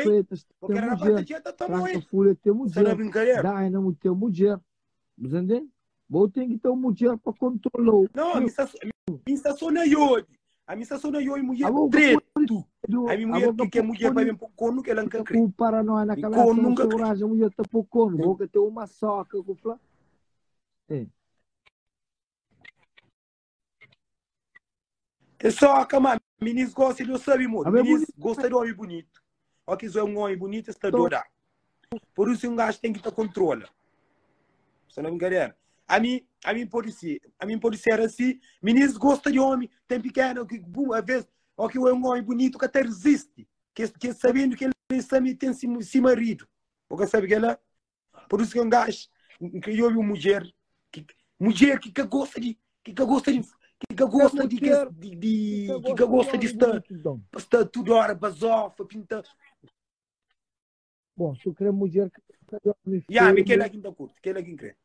Freitas Bo tem quer mulher, rabata tchê, tá Tranca moe. Folha tem Está na mulher, brincadeira. Dynamo tem mulher. Você entende? Bom, tem que ter uma mulher para controlar. Não, a mim está só na iode. A mim está só na iode, mulher A boca preto. Do, A minha a mulher boca que quer mulher para pode mim pôr corno que ela nunca crê. com paranoia na E cabeça, corno não nunca se crê. a mulher tá por corno. Boca tem uma soca com fla. É. É só que a menino gosta, ele sabe muito. A minha Menino gosta de homem bonito. Ó que é um homem bonito, está doido. Por isso um gajo tem que ter controle. Você não é brincadeira. A mim pode ser, a mim pode ser assim. Menino gosta de homem, tem pequeno que bum, às vezes, ó que é um homem bonito que até resiste, que sabendo que ele sabe tem si marido. Porque sabe que ela, por isso que um gajo criou uma mulher que gosta de que gosta de mulher que gosta de homem estar bonito, então. estar tudo hora basofa, pinta. Bom, se eu querer mulher que gosta de homem Ya, me feio, aquele aqui não curto, aquele aqui crê.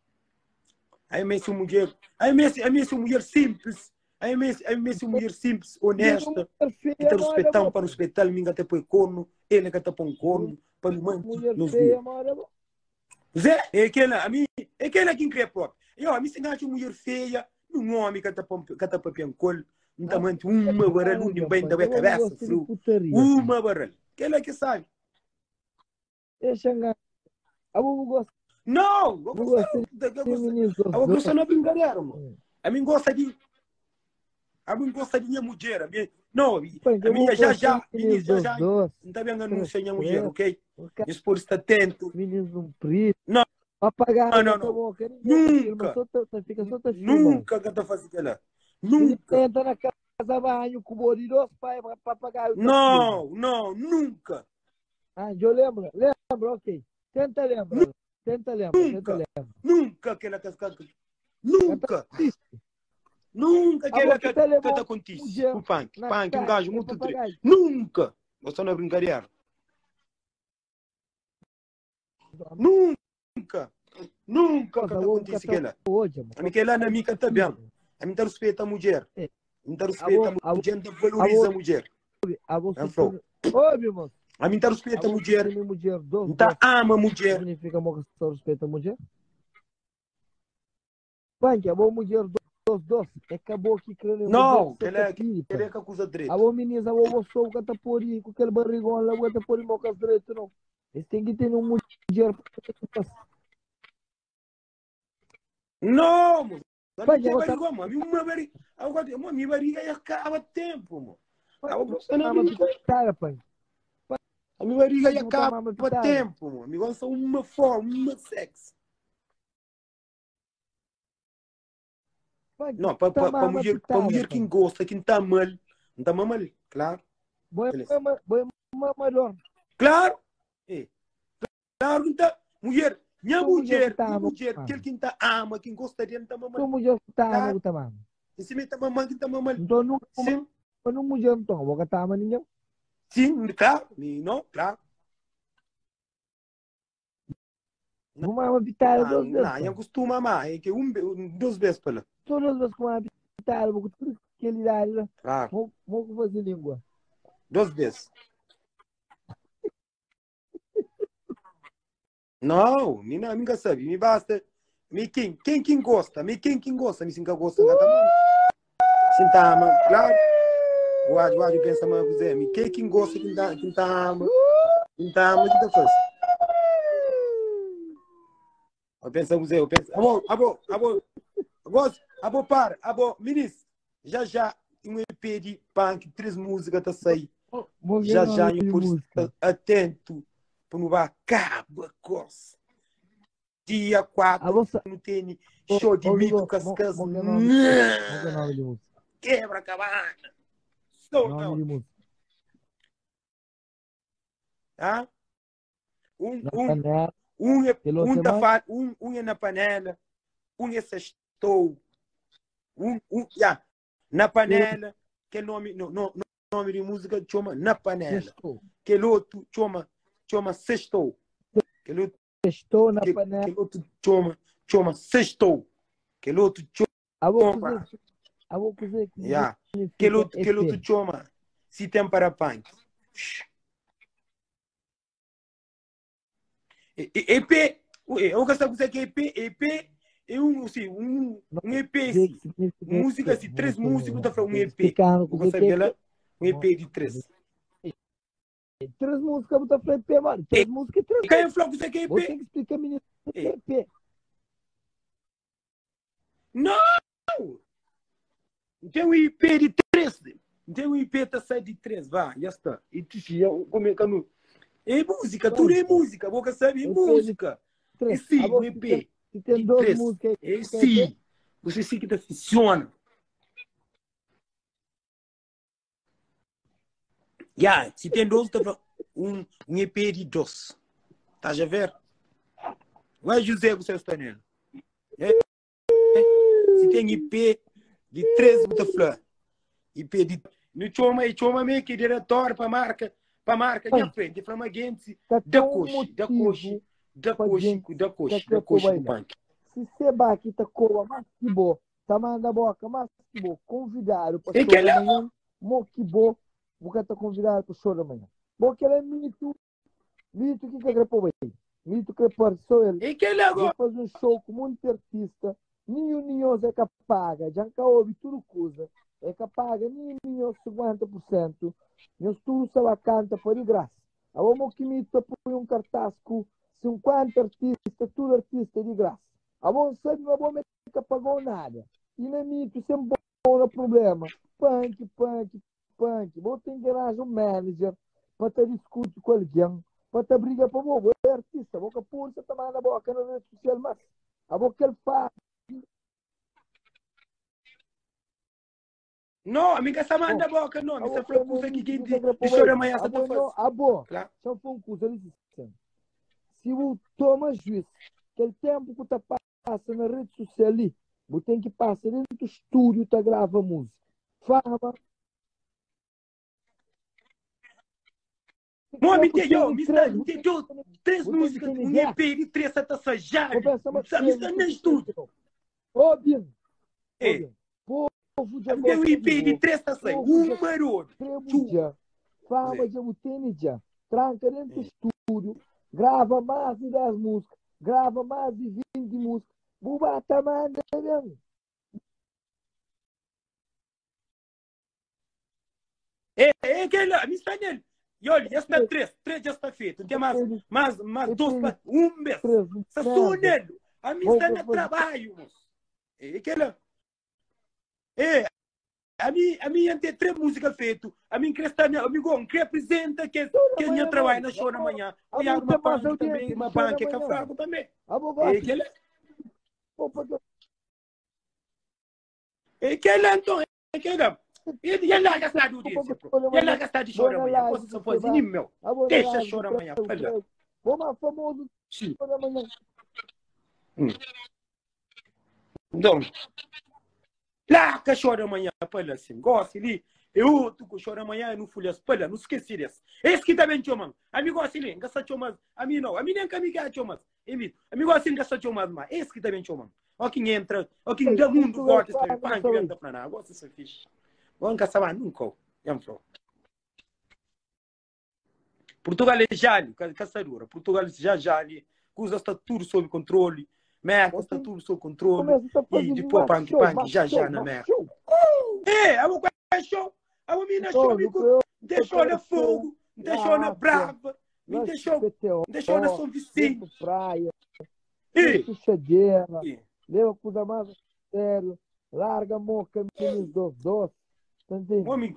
Aí me uma mulher, aí me uma mulher simples, aí me uma mulher simples, honesta, mulher que feia te não é respeitam boa. para respeitar, minha até põe corno, ele que te põe corno, para o manter Mulher nos feia viu. não é boa. Zé, é aquele, a mim, é aquele que crê próprio. Eu, a mim se engaja uma mulher feia, um homem que te põe que te põe colo, não tá manter uma baralho, um bem da Eu não cabeça, gosto de frio, putaria. uma baralho. Aquele que sabe. Deixa enganar. Eu gosto Não, eu Eu gosto, gosto eu de gosto, meninos eu gosto na brincadeira, mano. A mim gosta de. A mim gosta de minha mulher. A minha, não, Bem, a eu minha já gosto já, de minha meninos já já. doce, Não tá bem anunciar minha mulher, três, ok? o cara, Isso por estar atento. meninos num preto. Não, Papagaio não, na não. boca, ninguém filma, Nunca, só tá, fica só tá filmando. nunca que tá fazendo aquela. Ele Nunca. entra na casa banho com o boridoso, pai, papagaio tá filma. Não, não, nunca. Ah, eu lembro, lembro, ok. Tenta lembrar, tenta lembrar, tenta Nunca. lembrar. Nunca que ela casca. Nunca. Triste. Nunca que A ela boca que tá levou que acontece. mulher O punk, na punk, um cara, gajo é muito triste. papagaio. Nunca. Você não é brincadeira. Nunca. Nunca que Nossa, o acontece que ela. hoje, mano. A mim que ela na minha tá bem. A mim tá respeita a mulher. É. A mim tá respeita a mulher, tá valoriza a mulher. A você Não, Fro. Oi, meu irmão. A mim tá respeita a mulher. Mulher, doce, Tá doce. ama a mulher. Significa que só respeita a mulher? Panque, a boa mulher doce, doce. É acabou que crê Não, que ela é que ela é que acusa direito. A boa menina, a boa moça, que tá por aí, com aquele barrigão lá, que tá por aí, moca direito, não. Eles têm que ter uma mulher. Não, moço. A Pai, mim tem eu vou barriga, mano. A mim uma barriga. Agora, a minha barriga já acaba tempo, mano. A você não Mama brinca. pitada, pai. A minha barriga já Vou botar mama acaba pitada. tempo, mano. Me gosta uma forma, uma sexo. Pai, Não, para tá mama mulher, para pitada, mulher pai. quem gosta, quem tá mal, não tá mal, claro. Boa Beleza. mama, boa mamador. Claro. É. Claro que tá. Mulher, minha Tua mulher mulher, que tá minha ama, mulher, mano. aquele quem tá ama, quem gosta dele, tá Tua mamando. mulher que tá ama, Claro. que tá mama. Esse me tá mamando, quem tá mamando. Então, nunca, Sim, não mulher, então, vou tá ama ninguém. sim, claro. Não, claro. Vou mama pitada Não, duas vezes. não, eu costumo amar, é que duas vezes para lá. Todas as vezes que uma pitada, vou com tudo que ele dá, Claro, vou fazer língua. duas vezes. Não, me não, nunca sabe, me basta. Me quem gosta, me quem gosta, me sim que gosta, não tá mal. Sim tá ama, claro. O ádio pensa mas você, me quem gosta, quem tá ama, quem tá ama, quem tá faz. Eu penso você, eu penso, abo, abo, abo, gosto, abo para, abo, minis, já já um EP de punk, três músicas tá sair. Vou ver Já nome já de eu por música. estar atento para não acaba coisa. Dia 4 A você, não tem show de ô, mito Igor, cascas. mo- mo- mo- que é nome de música? Quebra cabana. Sold Nome out. de música. Tá? Um, Na um, panela, um, é, Pelo um, tá semana. fa, um é na panela, um é sextou. Yeah. Na panela, que nome, no, no, nome de música chama Na Panela. Sextou. Aquele outro chama Sextou. Aquele outro, Sextou na que, panela. aquele outro chama Sextou. Aquele outro A vou chama. cozer, a vou cozer que Yeah. significa Aquele outro, aquele EP. outro chama Se Tem para Punk. EP, eu ka sabe o que é EP, EP é um, assim, um EP, Kuzê assim. ki signifika Música, EP? assim, três Não tem, músicos tá falando um tem que EP. explicar Eu kuzê sabe ki é lá, EP. um EP de três. Três músicas, bu ta fla EP, mano. Três músicas é três Quem músicas. falou que é Vou EP? ter que explicar, menino, o que é É. EP. Não! Tem um IP de três. Tem um IP tá sai de três, vá, já está. E tu como é que não? É música, tudo é música, boca sabe, é EP de música. E três. sim, Ah, um bom, se EP tem, se tem de duas três. músicas, É é EP? sim. Você sim que tá funciona. Yeah, se tem dois, tá falando um EP de dois. Estás a ver? Vai, José, você está nele. É? Se tem IP de três, muita flor. IP de. No chama, e chama meio que diretor para marca minha frente. Fala, gente, Tá da tem um coxa, da coxa, motivo da pa coxa, gente da ka coxa, kre da pô coxa do baila. punk. Se cê ba ki ta koa, mas que bo, ta manda boca, mas que bo, convidado para E show que da ele manhã, mo que bo, bu ka ta convidado para show da manhã. Bo que ele é mito, mito que ka kre pô baila. Mito que pôr só ele. E que ele Vou agora? fazer um show com muito artista, nenhum nenhum é que paga, já que ouve tudo coisa, é que paga nem nenhum 50%, nenhum tudo se lá canta por de graça. A homo que mito põe um cartaz com 50 artistas, tudo artista de graça. A bom sabe, mas bom que pagou nada. E na mito sempre bom no problema. Punk, punk, punk. Vou ter que arranjar um manager para te discutir com alguém, para te brigar para vou, é artista, vou que pulsa também na boca na rede social, mas a boca ele faz. Não, a minha essa manda Bom, boca, não. a Me boca falou é coisa que mito quem que ka de pô chora baila. amanhã A você tá bom não, fazendo. a bom. Claro. Só foi um curso, ele disse. Se o toma juiz, aquele tempo que tu passa na rede social ali, você tem que passar dentro do estúdio, tá grava música. Fama, Mô, me tempo tem, yo, tem me está, três, me tem três você tem que músicas, ter um dez. EP de três, tá Vou sajado. pensar uma Me está três, no estúdio. Ô, Bino, ô, É. Bino, povo já Me tem um gosta de EP de bo, três, tá sai. povo Um já maroto. tremo Tu. já, fama já tem já, tranca dentro do estúdio, grava mais de 10 músicas, grava mais de 20 músicas, bubata manda mesmo. É, é que ele, me está nele. E olha, já está três, três já está feito. Tem mais dois, um mês. Três, Está só merda. nele. A mim Vou está no fazer- trabalho, moço. É que ele. É, a mim tem três músicas feitas. A mim quer estar, amigo, que apresenta que amanhã, minha trabalho na não. show na manhã. A E há mim uma tem mais banca também, audiência uma de show banca que é da manhã. fraco também. A bo É gosta, que ele, pô, porque é que ele então, é que ele. E ele lá gastar de audiência, pô. E ele lá gastar de show na manhã. Posso só fazer nem meu. a bo na Deixa live, chorar amanhã, olha. Vou mais famoso Sim. show da manhã. Então, lá que chora amanhã, olha assim, gosto ali. Eu tu que chora amanhã não folhas, olha, não esqueci desse. Esse que também chama. Amigo assim, não gasta chama, a mim não, a mim nem que chama. Amigo assim, gasta chama, mas esse que também chama. Ó quem entra, ó quem dá mundo gosta, esse pão que entra para nada, gosta desse fixe. Vou nunca saber nunca. Entrou. Portugal é já ali, caçadura. Portugal já ali, coisa está tudo sob controle. Merda está tudo sob controle. Começa a fazer E depois mais punk, show, punk, mais já show, já na mais merda. show. É, a boca é show. A menina Show, show, eu- deixou na fogo, deixou na Lá, brava, me lá deixou, PTO, deixou na São Vicente. dentro praia, E, puxadeira, e, leva coisa mais a sério, larga a mão, caminhos dos doces, tá entendendo? homem,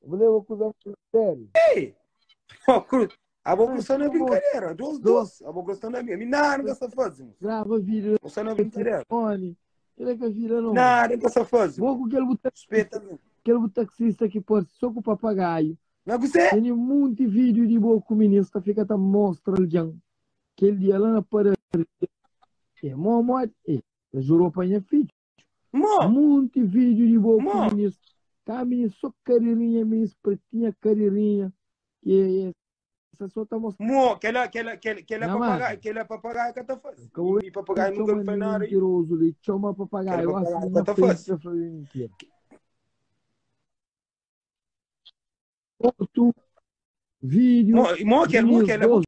Leva coisa mais a sério. ei, ó, cruz, a boca está na brincadeira, dois, dois, a boca está na minha, nada que essa faz, Grava vídeo você na no brincadeira, telefone, ele é que vira não. nada que essa faz, Vou com aquele, respeita, aquele taxista que pôr só com o papagaio. não é você? Tem muito vídeo de boa com o ministro, fica tá mostra alguém. Aquele dia lá na parede. É, mó, mó, é, jurou para minha filha. Mó, Muito vídeo de boa com Mó. o ministro. Tá, ministro, só carreirinha, ministro, pretinha, carreirinha. Que essa só tá mostrando. mó, aquela, aquela, aquela, aquela Não, papagaio, mano. aquela papagaio que tá fazendo, Acabou e papagaio nunca me chama faz nada, mentiroso, ele chama papagaio. Aquele Eu papagaio assino que na tá frente fácil. pra falar mentira. Foto, vídeo, Mó, mó, aquela, mó, ministro, aquela, dois,